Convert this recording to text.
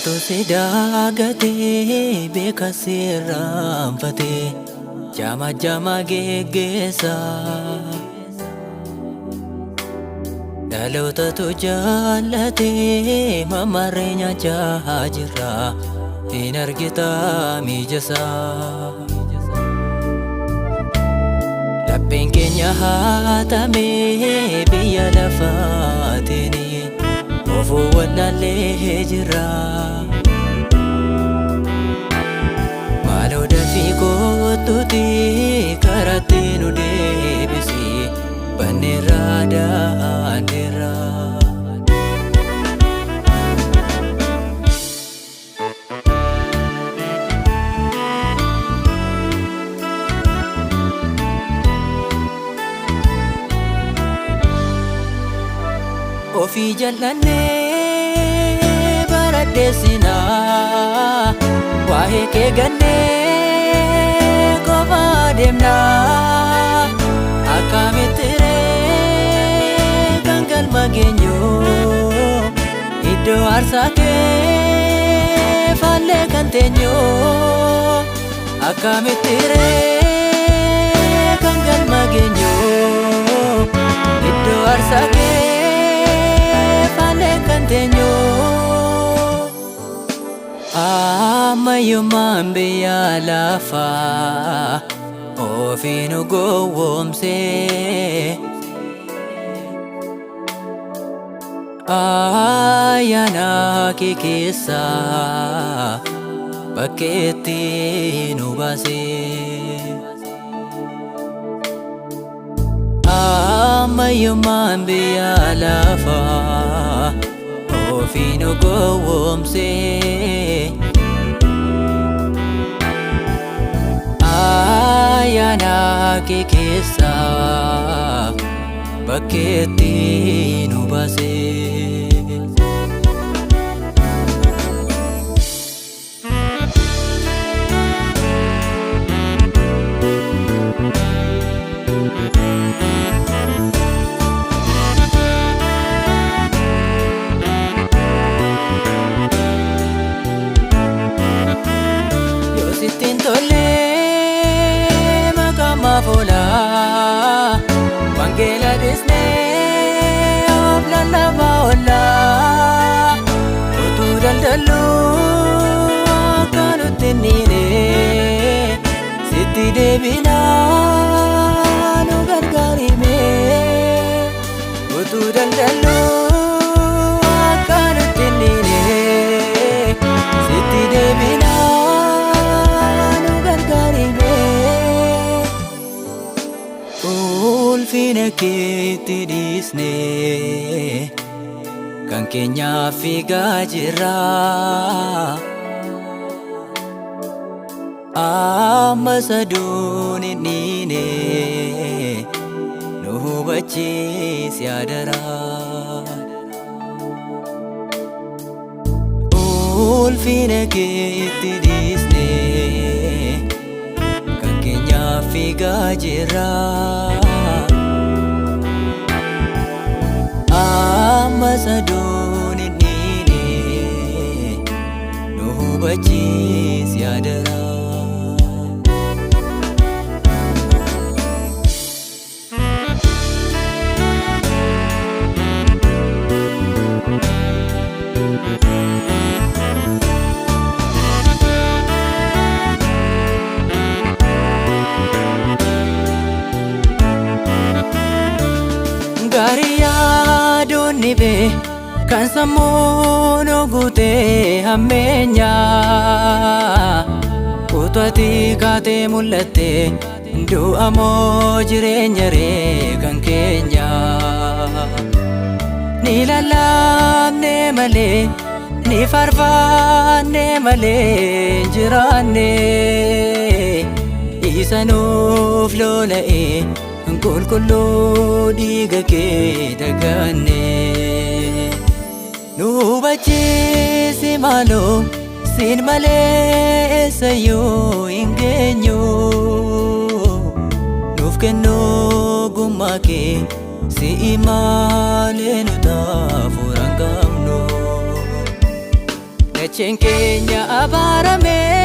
Maaltu si daagatee beeka si irraanfatee jama jama geggeessa. Dhalootatu jaallatee mamarree nyaachaa jira hin argitaa mijasaa. Lapheen keenya haatamee biyya lafaatiin ofuu wallaallee jira. Maaloo dafii kottuuti karaatti nu deebisi banneerraa daandeerraa. Ofii jal'annee baradheessinaa waa'ee kee gannee qofa deemnaa akkamitti ree kan galma geenyu iddoo aarsaa kee faallee kan teenyu akkamitti ree kan galma geenyu iddoo aarsaa kee faallee kan teenyu. Ammayyummaan biyya lafaa ofii nu gowwoomsee. Ayyaana kee keessaa bakkeetti nu baasee. Ammayyummaan biyya lafaa ofii nu gowwoomsee. Ayyaana kee keessaa bakkeetti nu baasee. Yoo sitti hin tolle maqaa maaf oolaa wangeela dhiisnee of lallabaa oollaa utuu daldalluu akka nutti hin dhiine sitti deebinaa nu gargaarime utuu daldalluu akka nutti hin dhiine sitti deebinaa nu gargaarime. Ulfina keetti dhiisnee kan keenyaaf fiigaa jirra. Amma saduun hin dhiine nu hubachiisi adaraa. Ulfina keetti dhiisnee kan keenyaaf fiigaa jirra. Amma saduun hin dhiine nu hubachiisi adaraa. Gaarii yaaduun dhibee kan sammuu nu guutee hammeenya. Utuu ati kaatee mul'atte du'a moo jireenya ree kan keenya. Ni lallabne malee ni faarfanne malee hin jiraanne. Isa nuuf lola'e qulqulluu dhiiga kee daganne. Nu hubachiisi maaloo siin malee eessayyuu hin geenyu. Nuuf kennuu gummaa kee si'i malee nu taafuura hin qabnu. Dacheen keenya abaarame.